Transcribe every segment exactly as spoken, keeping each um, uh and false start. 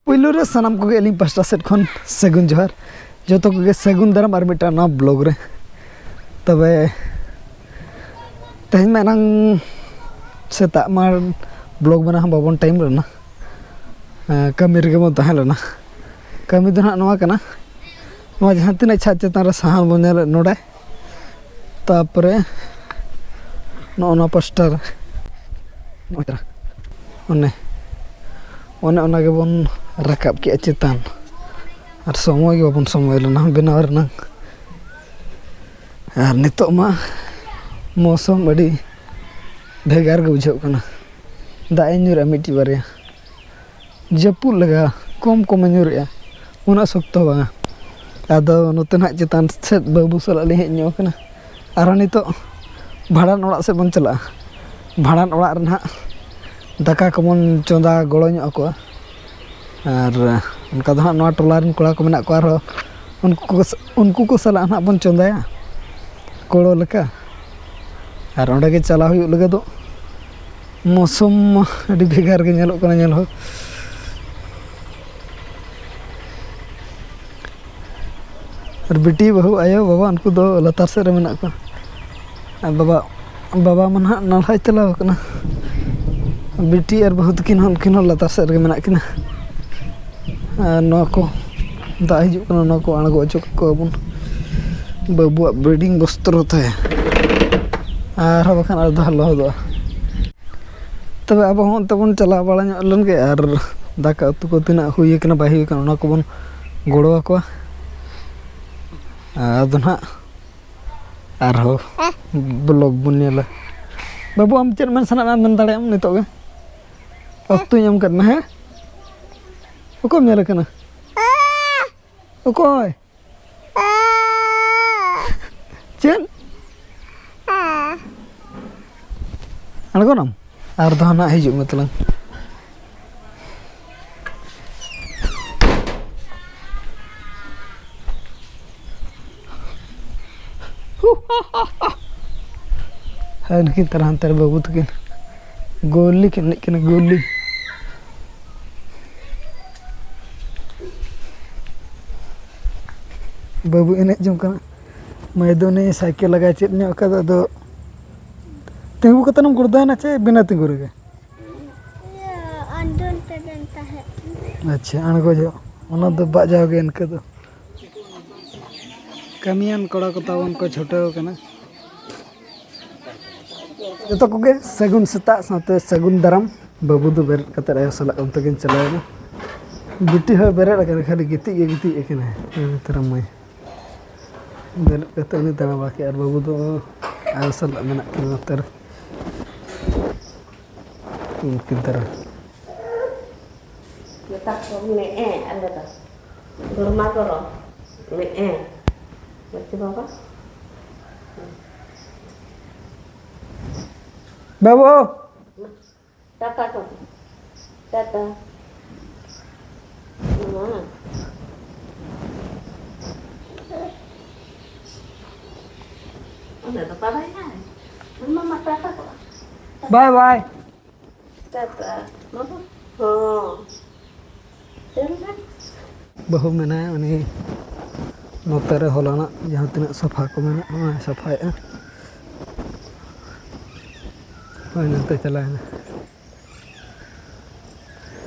ᱯᱩᱭᱞᱩ ᱨᱮ ᱥᱟᱱᱟᱢ ᱠᱚᱜᱮ ᱟᱹᱞᱤᱧ ᱯᱟᱥᱴᱟ ᱥᱮᱫ ᱠᱷᱚᱱ ᱥᱟᱹᱜᱩᱱ ᱡᱚᱦᱟᱨ᱾ ᱡᱚᱛᱚ ᱠᱚᱜᱮ ᱥᱟᱹᱜᱩᱱ ᱫᱟᱨᱟᱢ ᱟᱨ ᱢᱤᱫᱴᱟᱝ ᱱᱟᱣᱟ ᱵᱞᱚᱜ ᱨᱮ᱾ ᱛᱚᱵᱮ ᱛᱮᱦᱮᱧ ᱢᱟ ᱮᱱᱟᱝ ᱥᱮᱛᱟᱜ ᱢᱟ ᱵᱞᱚᱜ ᱵᱮᱱᱟᱣ ᱦᱚᱸ ᱵᱟᱵᱚᱱ ᱴᱟᱭᱤᱢ ᱞᱮᱱᱟ᱾ ᱮᱸ, ᱠᱟᱹᱢᱤ ᱨᱮᱜᱮ ᱵᱚᱱ ᱛᱟᱦᱮᱸ ᱞᱮᱱᱟ᱾ ᱠᱟᱹᱢᱤ ᱫᱚ ᱱᱟᱦᱟᱜ ᱱᱚᱣᱟ ᱠᱟᱱᱟ, ᱱᱚᱣᱟ ᱡᱟᱦᱟᱸ ᱛᱤᱱᱟᱹᱜ ᱪᱷᱟᱫ ᱪᱮᱛᱟᱱ ᱨᱮ ᱥᱟᱦᱟᱱ ᱵᱚᱱ ᱧᱮᱞᱮᱫ ᱱᱚᱰᱮ, ᱛᱟᱨᱯᱚᱨᱮ ᱱᱚᱜᱼᱚ ᱱᱚᱣᱟ ᱯᱳᱥᱴᱟᱨ, ᱱᱚᱜᱼᱚᱭ ᱛᱟᱨᱟ, ᱚᱱᱮ ᱚᱱᱮ ᱚᱱᱟ ᱜᱮᱵᱚᱱ ᱨᱟᱠᱟᱵ ᱠᱮᱜᱼᱟ ᱪᱮᱛᱟᱱ᱾ ᱟᱨ ᱥᱚᱢᱚᱭ ᱜᱮ ᱵᱟᱵᱚᱱ ᱥᱚᱢᱚᱭ ᱞᱮᱱᱟ ᱵᱮᱱᱟᱣ ᱨᱮᱱᱟᱜ᱾ ᱟᱨ ᱱᱤᱛᱚᱜ ᱢᱟ ᱢᱳᱥᱩᱢ ᱟᱹᱰᱤ ᱵᱷᱮᱜᱟᱨ ᱜᱮ ᱵᱩᱡᱷᱟᱹᱜ ᱠᱟᱱᱟ᱾ ᱫᱟᱜ ᱮ ᱧᱩᱨᱮᱜᱼᱟ ᱢᱤᱫᱴᱤᱡ ᱵᱟᱨᱭᱟ, ᱡᱟᱹᱯᱩᱫ ᱞᱮᱠᱟ ᱠᱚᱢ ᱠᱚᱢᱮ ᱧᱩᱨᱮᱜᱼᱟ, ᱩᱱᱟᱹᱜ ᱥᱚᱠᱛᱚ ᱵᱟᱝᱟ᱾ ᱟᱫᱚ ᱱᱚᱛᱮ ᱱᱟᱦᱟᱜ ᱪᱮᱛᱟᱱ ᱥᱮᱫ ᱵᱟᱹᱵᱩ ᱥᱟᱞᱟᱜ ᱞᱤᱧ ᱦᱮᱡ ᱧᱚᱜ ᱠᱟᱱᱟ᱾ ᱟᱨᱦᱚᱸ ᱱᱤᱛᱚᱜ ᱵᱷᱟᱸᱰᱟᱱ ᱚᱲᱟᱜ ᱥᱮᱫ ᱵᱚᱱ ᱪᱟᱞᱟᱜᱼᱟ᱾ ᱵᱷᱟᱸᱰᱟᱱ ᱚᱲᱟᱜ ᱨᱮ ᱱᱟᱦᱟᱜ ᱫᱟᱠᱟ ᱠᱚᱵᱚᱱ ᱪᱚᱸᱫᱟ ᱜᱚᱲᱚ ᱧᱚᱜ ᱟᱠᱚᱣᱟ᱾ ᱟᱨ ᱚᱱᱠᱟ ᱫᱚ ᱦᱟᱸᱜ ᱱᱚᱣᱟ ᱴᱚᱞᱟ ᱨᱮᱱ ᱠᱚᱲᱟ ᱠᱚ ᱢᱮᱱᱟᱜ ᱠᱚᱣᱟ, ᱟᱨᱦᱚᱸ ᱩᱱᱠᱩ ᱠᱚ ᱥᱟ-, ᱩᱱᱠᱩ ᱠᱚ ᱥᱟᱞᱟᱜ ᱦᱟᱸᱜ ᱵᱚᱱ ᱪᱚᱸᱫᱟᱭᱟ ᱜᱚᱲᱚ ᱞᱮᱠᱟ᱾ ᱟᱨ ᱚᱸᱰᱮ ᱜᱮ ᱪᱟᱞᱟᱣ ᱦᱩᱭᱩᱜ ᱞᱟᱹᱜᱤᱫᱚᱜ᱾ ᱢᱳᱥᱩᱢ ᱟᱹᱰᱤ ᱵᱷᱮᱜᱟᱨ ᱜᱮ ᱧᱮᱞᱚᱜ ᱠᱟᱱᱟ ᱧᱮᱞ ᱦᱚᱸ᱾ ᱟᱨ ᱵᱤᱴᱤ, ᱵᱟᱹᱦᱩ, ᱟᱭᱳ, ᱵᱟᱵᱟ, ᱩᱱᱠᱩ ᱫᱚ ᱞᱟᱛᱟᱨ ᱥᱮᱫ ᱨᱮ ᱢᱮᱱᱟᱜ ᱠᱚᱣᱟ᱾ ᱟᱨ ᱵᱟᱵᱟ, ᱵᱟᱵᱟ ᱢᱟ ᱱᱟᱦᱟᱜ ᱱᱟᱞᱦᱟᱭ ᱪᱟᱞᱟᱣ ᱠᱟᱱᱟ᱾ ᱵᱤᱴᱤ ᱟᱨ ᱵᱟᱹᱦᱩ ᱛᱟᱹᱠᱤᱱ ᱦᱚᱸ, ᱩᱱᱠᱤᱱ ᱦᱚᱸ ᱞᱟᱛᱟᱨ ᱥᱮᱫ ᱨᱮᱜᱮ ᱢᱮᱱᱟᱜ ᱠᱤᱱᱟ᱾ ᱟᱨ ᱱᱚᱣᱟ ᱠᱚ ᱫᱟᱜ ᱦᱤᱡᱩᱜ ᱠᱟᱱᱟ, ᱱᱚᱣᱟ ᱠᱚ ᱟᱬᱜᱚ ᱦᱚᱪᱚ ᱠᱟᱠᱚᱣᱟᱵᱚᱱ᱾ ᱵᱟᱹᱵᱩᱣᱟᱜ ᱵᱨᱤᱰᱤᱝ ᱵᱚᱥᱛᱨᱚ ᱛᱟᱭ, ᱟᱨᱦᱚᱸ ᱵᱟᱠᱷᱟᱱ ᱟᱨ ᱫᱚ ᱞᱚᱦᱚᱫᱚᱜᱼᱟ᱾ ᱛᱚᱵᱮ ᱟᱵᱚ ᱦᱚᱸ ᱚᱱᱛᱮ ᱵᱚᱱ ᱪᱟᱞᱟᱣ ᱵᱟᱲᱟ ᱧᱚᱜ ᱞᱮᱱ ᱜᱮ, ᱟᱨ ᱫᱟᱠᱟ ᱩᱛᱩ ᱠᱚ ᱛᱤᱱᱟᱹᱜ ᱦᱩᱭ ᱟᱠᱟᱱᱟ ᱵᱟᱭ ᱦᱩᱭ ᱟᱠᱟᱱᱟ, ᱚᱱᱟ ᱠᱚᱵᱚᱱ ᱜᱚᱲᱚ ᱟᱠᱚᱣᱟ᱾ ᱟᱫᱚ ᱱᱟᱦᱟᱜ ᱟᱨᱦᱚᱸ ᱵᱞᱚᱜ ᱵᱚᱱ ᱧᱮᱞᱟ᱾ ᱵᱟᱹᱵᱩ, ᱟᱢ ᱪᱮᱫ ᱢᱮᱱ ᱥᱟᱱᱟᱭᱮᱫ ᱢᱮᱭᱟ, ᱢᱮᱱ ᱫᱟᱲᱮᱭᱟᱜ ᱟᱢ ᱱᱤᱛᱚᱜ ᱜᱮ, ᱚᱠᱛᱚᱧ ᱮᱢ ᱠᱟᱫ ᱢᱮ᱾ ᱦᱮᱸ, ᱚᱠᱚᱭᱮᱢ ᱧᱮᱞᱮ ᱠᱟᱱᱟ? ᱚᱠᱚᱭ? ᱪᱮᱫ? ᱟᱬᱜᱚᱱᱟᱢ? ᱟᱨ ᱫᱚ ᱱᱟᱦᱟᱜ ᱦᱤᱡᱩᱜ ᱢᱮ ᱛᱟᱞᱟᱝ᱾ ᱦᱮᱸ, ᱱᱩᱠᱤᱱ ᱛᱟᱞᱟ ᱦᱟᱱᱛᱮ ᱨᱮ ᱵᱟᱹᱵᱩ ᱛᱟᱹᱠᱤᱱ ᱜᱳᱞᱤ ᱠᱤᱱ ᱮᱱᱮᱡ ᱠᱟᱱᱟ, ᱜᱳᱞᱤ᱾ ᱵᱟᱹᱵᱩ ᱮᱱᱮᱡ ᱡᱚᱝ ᱠᱟᱱᱟ᱾ ᱢᱟᱹᱭ ᱫᱚ ᱩᱱᱤ ᱥᱟᱭᱠᱮᱞ ᱞᱟᱜᱟᱭ ᱪᱮᱫ ᱧᱚᱜ ᱠᱟᱫᱟ, ᱟᱫᱚ ᱛᱤᱸᱜᱩ ᱠᱟᱛᱮᱢ ᱜᱩᱲᱫᱟᱹᱣᱮᱱᱟ ᱪᱮ ᱵᱤᱱᱟᱹ ᱛᱤᱸᱜᱩ ᱨᱮᱜᱮ? ᱤᱭᱟᱹ, ᱟᱬᱜᱚᱱ ᱛᱮᱫᱚᱧ ᱛᱟᱦᱮᱸᱫ᱾ ᱟᱪᱪᱷᱟ, ᱟᱬᱜᱚ ᱡᱚᱦᱚᱜ ᱚᱱᱟ ᱫᱚ ᱵᱟᱡᱟᱣ ᱜᱮ ᱤᱱᱠᱟᱹ ᱫᱚ᱾ ᱠᱟᱹᱢᱤᱭᱟᱱ ᱠᱚᱲᱟ ᱠᱚ ᱛᱟᱵᱚᱱ ᱠᱚ ᱪᱷᱩᱴᱟᱹᱣ ᱠᱟᱱᱟ᱾ ᱡᱚᱛᱚ ᱠᱚᱜᱮ ᱥᱟᱹᱜᱩᱱ ᱥᱮᱛᱟᱜ ᱥᱟᱶᱛᱮ ᱥᱟᱹᱜᱩᱱ ᱫᱟᱨᱟᱢ᱾ ᱵᱟᱹᱵᱩ ᱫᱚ ᱵᱮᱨᱮᱫ ᱠᱟᱛᱮ ᱟᱭᱳ ᱥᱟᱞᱟᱜ ᱚᱱᱛᱮ ᱠᱤᱱ ᱪᱟᱞᱟᱣᱮᱱᱟ᱾ ᱵᱤᱴᱤ ᱦᱚᱸ ᱵᱮᱨᱮᱫ ᱟᱠᱟᱱᱟ, ᱠᱷᱟᱹᱞᱤ ᱜᱤᱛᱤᱡ ᱜᱮ ᱜᱤᱛᱤᱡ ᱟᱠᱟᱱᱟᱭ᱾ ᱦᱮᱸ, ᱛᱟᱨᱟᱢ ᱢᱟᱹᱭ᱾ ᱵᱮᱨᱮᱫ ᱠᱟᱛᱮ ᱩᱱᱤ ᱫᱟᱬᱟ ᱵᱟᱲᱟ ᱠᱮᱫ ᱟᱨ ᱵᱟᱹᱵᱩ ᱫᱚ ᱟᱭᱳ ᱥᱟᱞᱟᱜ ᱢᱮᱱᱟᱜ ᱠᱤᱱᱟ ᱱᱚᱛᱮ ᱨᱮ᱾ ᱩᱱᱠᱤᱱ ᱫᱟᱬᱟ᱾ ᱢᱮᱛᱟ ᱠᱚ ᱢᱮ, ᱮ, ᱟᱞᱮ ᱫᱚ ᱜᱚᱨᱢᱟ ᱜᱚᱨᱚᱢ ᱢᱮ, ᱮ, ᱵᱟᱹᱪᱤ ᱵᱟᱵᱟ᱾ ᱵᱟᱹᱵᱩ! ᱴᱟᱴᱟ ᱠᱚ᱾ ᱴᱟᱴᱟ᱾ ᱢᱟ᱾ ᱚᱸᱰᱮ ᱫᱚ ᱵᱟᱲᱟᱭ ᱧᱟᱢ᱾ ᱢᱟ, ᱢᱟ, ᱴᱟᱴᱟ ᱠᱚ᱾ ᱵᱟᱭ ᱵᱟᱭ᱾ ᱴᱟᱴᱟ᱾ ᱵᱟᱹᱵᱩ᱾ ᱦᱚᱸ᱾ ᱪᱮᱫ ᱞᱮᱠᱟ? ᱵᱟᱹᱦᱩ ᱢᱮᱱᱟᱭᱟ, ᱩᱱᱤ ᱱᱚᱛᱮ ᱨᱮ ᱦᱚᱞᱟᱱᱟᱜ ᱡᱟᱦᱟᱸ ᱛᱤᱱᱟᱹᱜ ᱥᱟᱯᱷᱟ ᱠᱚ ᱢᱮᱱᱟᱜᱼᱟ, ᱚᱱᱟᱭ ᱥᱟᱯᱷᱟᱭᱮᱫᱼᱟ᱾ ᱦᱳᱭ, ᱱᱚᱛᱮ ᱪᱟᱞᱟᱣᱮᱱᱟ᱾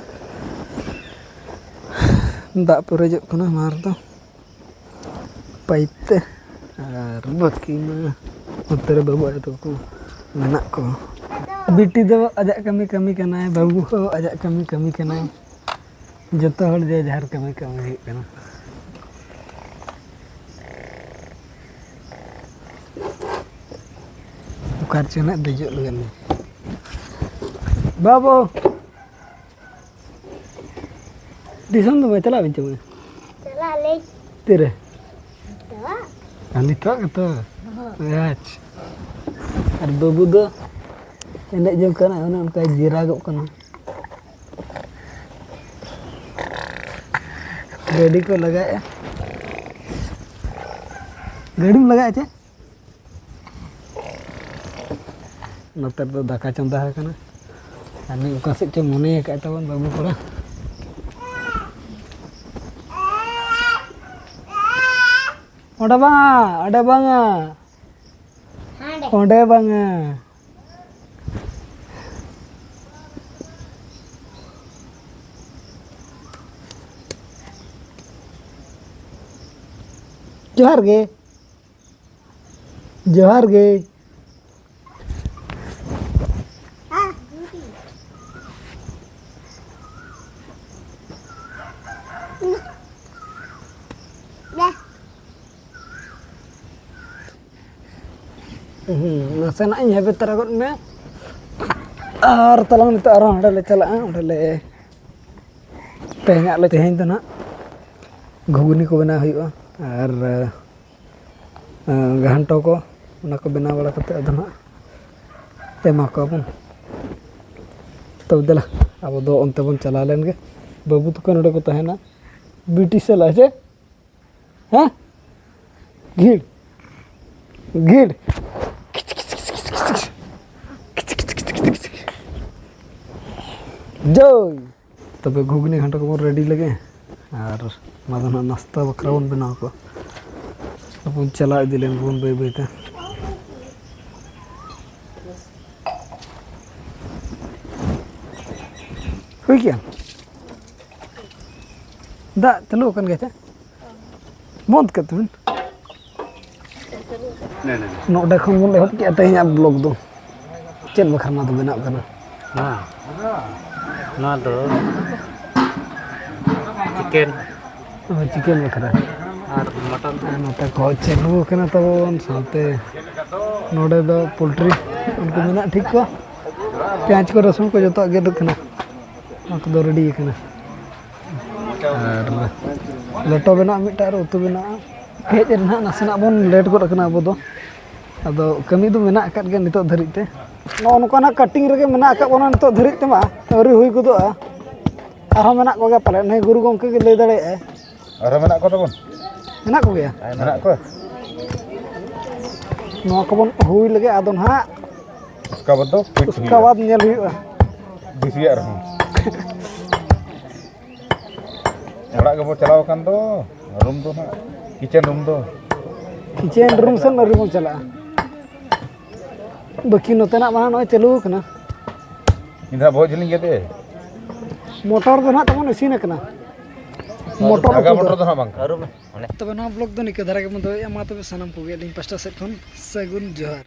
ᱫᱟᱜ ᱯᱮᱨᱮᱡᱚᱜ ᱠᱟᱱᱟ ᱱᱚᱣᱟ ᱨᱮᱫᱚ ᱯᱟᱭᱤᱯ ᱛᱮ, ᱟᱨ ᱵᱟᱹᱠᱤ ᱢᱟ ᱱᱚᱛᱮ ᱨᱮ ᱵᱟᱹᱵᱩ ᱟᱭᱳ ᱛᱟᱠᱚ ᱢᱮᱱᱟᱜ ᱠᱚ᱾ ᱵᱤᱴᱤ ᱫᱚ ᱟᱡᱟᱜ ᱠᱟᱹᱢᱤ ᱠᱟᱹᱢᱤ ᱠᱟᱱᱟᱭ, ᱵᱟᱹᱵᱩ ᱦᱚᱸ ᱟᱡᱟᱜ ᱠᱟᱹᱢᱤ ᱠᱟᱹᱢᱤ ᱠᱟᱱᱟᱭ, ᱡᱚᱛᱚ ᱦᱚᱲ ᱡᱮ ᱡᱟᱦᱟᱨ ᱠᱟᱹᱢᱤ ᱠᱟᱹᱢᱤ ᱦᱩᱭᱩᱜ ᱠᱟᱱᱟ᱾ ᱚᱠᱟ ᱨᱮᱪᱚ ᱱᱟᱜ ᱫᱮᱡᱚᱜ ᱞᱟᱹᱜᱤᱫ ᱞᱤᱧ᱾ ᱵᱟᱹᱵᱩ! ᱴᱤᱭᱩᱥᱚᱱ ᱫᱚ ᱵᱟᱭ ᱪᱟᱞᱟᱜ ᱵᱤᱱ ᱪᱚᱝ? ᱪᱟᱞᱟᱜ ᱟᱹᱞᱤᱧ᱾ ᱛᱤᱨᱮ? ᱱᱤᱛᱚᱜ᱾ ᱟᱨ ᱱᱤᱛᱚᱜ ᱜᱮᱛᱚ? ᱦᱚᱸ᱾ ᱟᱪᱪᱷᱟ᱾ ᱟᱨ ᱵᱟᱹᱵᱩ ᱫᱚ ᱮᱱᱮᱡ ᱡᱚᱝ ᱠᱟᱱᱟ, ᱚᱱᱮ ᱚᱱᱠᱟᱭ ᱡᱤᱨᱟᱜᱚᱜ ᱠᱟᱱᱟ᱾ ᱜᱟᱹᱰᱤ ᱠᱚ ᱞᱟᱜᱟᱭᱮᱫᱼᱟ᱾ ᱜᱟᱹᱰᱤᱢ ᱞᱟᱜᱟᱭᱮᱫᱼᱟ ᱪᱮ? ᱱᱚᱛᱮ ᱨᱮᱫᱚ ᱫᱟᱠᱟ ᱪᱚᱸᱫᱟ ᱟᱠᱟᱱᱟ᱾ ᱟᱨ ᱱᱩᱭ ᱚᱠᱟ ᱥᱮᱫ ᱪᱚ ᱢᱚᱱᱮ ᱟᱠᱟᱫ ᱛᱟᱵᱚᱱ ᱵᱟᱹᱵᱩ ᱠᱚᱲᱟ᱾ ᱚᱸᱰᱮ ᱵᱟᱝᱟ, ᱚᱸᱰᱮ ᱵᱟᱝᱟ, ᱦᱟᱸᱰᱮ᱾ ᱚᱸᱰᱮ ᱵᱟᱝᱟ᱾ ᱡᱚᱦᱟᱨ ᱜᱮ᱾ ᱡᱚᱦᱟᱨ ᱜᱮ᱾ ᱦᱩᱸ, ᱱᱟᱥᱮᱱᱟᱜ ᱤᱧ ᱦᱮᱵᱮ ᱛᱟᱨᱟ ᱜᱚᱫ ᱢᱮ᱾ ᱟᱨ ᱛᱟᱞᱟᱝ ᱱᱤᱛᱚᱜ ᱟᱨᱦᱚᱸ ᱦᱟᱸᱰᱮ ᱞᱮ ᱪᱟᱞᱟᱜᱼᱟ, ᱚᱸᱰᱮ ᱞᱮ ᱛᱮᱦᱮᱧᱟᱜ ᱞᱮ, ᱛᱮᱦᱮᱧ ᱫᱚ ᱱᱟᱦᱟᱜ ᱜᱷᱩᱜᱽᱱᱤ ᱠᱚ ᱵᱮᱱᱟᱣ ᱦᱩᱭᱩᱜᱼᱟ᱾ ᱟᱨ ᱮᱸ, ᱜᱷᱟᱱᱴᱚ ᱠᱚ, ᱚᱱᱟ ᱠᱚ ᱵᱮᱱᱟᱣ ᱵᱟᱲᱟ ᱠᱟᱛᱮ ᱟᱫᱚ ᱱᱟᱦᱟᱜ ᱮᱢᱟ ᱠᱚᱣᱟ ᱵᱚᱱ᱾ ᱛᱚᱵᱮ ᱫᱮᱞᱟ, ᱟᱵᱚ ᱫᱚ ᱚᱱᱛᱮ ᱵᱚᱱ ᱪᱟᱞᱟᱣ ᱞᱮᱱ ᱜᱮ᱾ ᱵᱟᱹᱵᱩ ᱛᱟᱠᱚ ᱱᱚᱰᱮ ᱠᱚ ᱛᱟᱦᱮᱱᱟ᱾ ᱵᱤᱴᱤ ᱥᱟᱞᱟ ᱥᱮ? ᱦᱮᱸ? ᱜᱷᱤᱲ᱾ ᱜᱷᱤᱲ᱾ ᱡᱳᱭ᱾ ᱛᱚᱵᱮ ᱜᱷᱩᱜᱽᱱᱤ ᱜᱷᱟᱱᱴᱟ ᱠᱚᱵᱚᱱ ᱨᱮᱰᱤ ᱞᱮᱜᱮ, ᱟᱨ ᱚᱱᱟ ᱫᱚ ᱱᱟᱦᱟᱜ ᱱᱟᱥᱛᱟ ᱵᱟᱠᱷᱨᱟ ᱵᱚᱱ ᱵᱮᱱᱟᱣ ᱠᱚᱣᱟ᱾ ᱟᱨ ᱵᱚᱱ ᱪᱟᱞᱟᱣ ᱤᱫᱤ ᱞᱮᱱ ᱜᱮᱵᱚᱱ ᱵᱟᱹᱭ ᱵᱟᱹᱭ ᱛᱮ᱾ ᱦᱩᱭ ᱠᱮᱜᱼᱟ? ᱫᱟᱜ ᱪᱟᱹᱞᱩ ᱟᱠᱟᱱ ᱜᱮᱭᱟ ᱪᱮ? ᱵᱚᱱᱫ ᱠᱮᱫ ᱛᱟᱵᱮᱱ᱾ ᱱᱚᱰᱮ ᱠᱷᱚᱱ ᱵᱚᱱ ᱮᱦᱚᱵ ᱠᱮᱜᱼᱟ ᱛᱮᱦᱮᱧᱟᱜ ᱵᱞᱚᱜ ᱫᱚ᱾ ᱪᱮᱫ ᱵᱟᱠᱷᱨᱟ ᱱᱚᱣᱟ ᱫᱚ ᱵᱮᱱᱟᱜ ᱠᱟᱱᱟ? ᱦᱮᱸ, ᱱᱚᱣᱟ ᱫᱚ ᱪᱤᱠᱮᱱ᱾ ᱚ, ᱪᱤᱠᱮᱱ ᱵᱟᱠᱷᱨᱟ᱾ ᱟᱨ ᱢᱚᱴᱚᱱ᱾ ᱟᱨ ᱱᱚᱛᱮ ᱠᱚ ᱪᱟᱹᱞᱩ ᱟᱠᱟᱱᱟ ᱛᱟᱵᱚᱱ, ᱥᱟᱶᱛᱮ ᱱᱚᱰᱮ ᱫᱚ ᱯᱳᱞᱴᱨᱤ ᱩᱱᱠᱩ ᱢᱮᱱᱟᱜ ᱴᱷᱤᱠ ᱠᱚᱣᱟ᱾ ᱯᱮᱸᱭᱟᱡᱽ ᱠᱚ, ᱨᱟᱹᱥᱩᱱ ᱠᱚ ᱡᱚᱛᱚᱣᱟᱜ ᱜᱮᱫᱚᱜ ᱠᱟᱱᱟ᱾ ᱚᱱᱟ ᱠᱚᱫᱚ ᱨᱮᱰᱤ ᱟᱠᱟᱱᱟ᱾ ᱟᱨ ᱞᱮᱴᱚ ᱵᱮᱱᱟᱜ ᱢᱤᱫᱴᱟᱝ ᱟᱨ ᱩᱛᱩ ᱵᱮᱱᱟᱜᱼᱟ᱾ ᱦᱮᱡ ᱨᱮ ᱱᱟᱦᱟᱜ ᱱᱟᱥᱮᱱᱟᱜ ᱵᱚᱱ ᱞᱮᱴ ᱜᱚᱫ ᱟᱠᱟᱱᱟ ᱟᱵᱚ ᱫᱚ᱾ ᱟᱫᱚ ᱠᱟᱹᱢᱤ ᱫᱚ ᱢᱮᱱᱟᱜ ᱟᱠᱟᱫ ᱜᱮᱭᱟ ᱱᱤᱛᱚᱜ ᱫᱷᱟᱹᱨᱤᱡ ᱛᱮ᱾ ᱱᱚᱜᱼᱚ ᱱᱚᱝᱠᱟ ᱱᱟᱜ ᱠᱟᱴᱤᱝ ᱨᱮᱜᱮ ᱢᱮᱱᱟᱜ ᱟᱠᱟᱫ ᱵᱚᱱᱟ ᱱᱤᱛᱚᱜ ᱫᱷᱟᱹᱨᱤᱡ ᱛᱮᱢᱟ, ᱟᱹᱣᱨᱤ ᱦᱩᱭ ᱜᱚᱫᱚᱜᱼᱟ᱾ ᱟᱨᱦᱚᱸ ᱢᱮᱱᱟᱜ ᱠᱚᱜᱮᱭᱟ ᱯᱟᱞᱮ, ᱱᱩᱭ ᱜᱩᱨᱩ ᱜᱚᱢᱠᱮ ᱜᱮ ᱞᱟᱹᱭ ᱫᱟᱲᱮᱭᱟᱜᱼᱟᱭ᱾ ᱟᱨᱦᱚᱸ ᱢᱮᱱᱟᱜ ᱠᱚ ᱛᱟᱵᱚᱱ? ᱢᱮᱱᱟᱜ ᱠᱚᱜᱮᱭᱟ᱾ ᱢᱮᱱᱟᱜ ᱠᱚᱣᱟ? ᱱᱚᱣᱟ ᱠᱚᱵᱚᱱ ᱦᱩᱭ ᱞᱮᱜᱮ, ᱟᱫᱚ ᱱᱟᱦᱟᱜ ᱩᱥᱠᱟ ᱵᱟᱫ ᱫᱚ ᱯᱷᱤᱴ ᱩᱥᱠᱟ ᱦᱩᱭᱩᱜᱼᱟ᱾ ᱵᱟᱫ ᱧᱮᱞ ᱦᱩᱭᱩᱜᱼᱟ᱾ ᱵᱮᱥᱤᱭᱟᱜ ᱨᱮᱦᱚᱸ᱾ ᱚᱲᱟᱜ ᱜᱮᱵᱚ ᱪᱟᱞᱟᱣ ᱟᱠᱟᱱ ᱫᱚ, ᱨᱩᱢ ᱫᱚ ᱱᱟᱦᱟᱜ, ᱠᱤᱪᱮᱱ ᱨᱩᱢ ᱫᱚ᱾ ᱠᱤᱪᱮᱱ ᱨᱩᱢ ᱥᱮᱫ ᱟᱹᱣᱨᱤ ᱵᱚᱱ ᱪᱟᱞᱟᱜᱼᱟ᱾ ᱵᱟᱹᱠᱤ ᱱᱚᱛᱮᱱᱟᱜ ᱢᱟ ᱱᱚᱜᱼᱚᱭ ᱪᱟᱹᱞᱩ ᱟᱠᱟᱱᱟ᱾ ᱤᱧ ᱫᱚ ᱦᱟᱸᱜ ᱵᱚᱦᱚᱜ ᱡᱷᱟᱹᱞᱤᱧ ᱜᱮᱫ ᱮ᱾ ᱢᱚᱴᱚᱨ ᱫᱚ ᱱᱟᱦᱟᱜ ᱛᱟᱵᱚᱱ ᱤᱥᱤᱱ ᱟᱠᱟᱱᱟ᱾ ᱢᱚᱴᱚᱨ ᱥᱟᱜᱟ ᱠᱚᱫᱚ᱾ ᱢᱚᱴᱚᱨ ᱫᱚ ᱦᱟᱸᱜ ᱵᱟᱝ ᱠᱟᱱᱟ᱾ ᱛᱚᱵᱮ ᱱᱚᱣᱟ ᱵᱞᱚᱜ ᱫᱚ ᱱᱤᱝᱠᱟᱹ ᱫᱷᱟᱨᱟ ᱜᱮᱵᱚᱱ ᱫᱚᱦᱚᱭᱮᱫᱼᱟ᱾ ᱢᱟ ᱛᱚᱵᱮ ᱥᱟᱱᱟᱢ ᱠᱚᱜᱮ ᱟᱹᱞᱤᱧ ᱯᱟᱥᱴᱟ ᱥᱮᱫ ᱠᱷᱚᱱ ᱥᱟᱹᱜᱩᱱ ᱡᱚᱦᱟᱨ᱾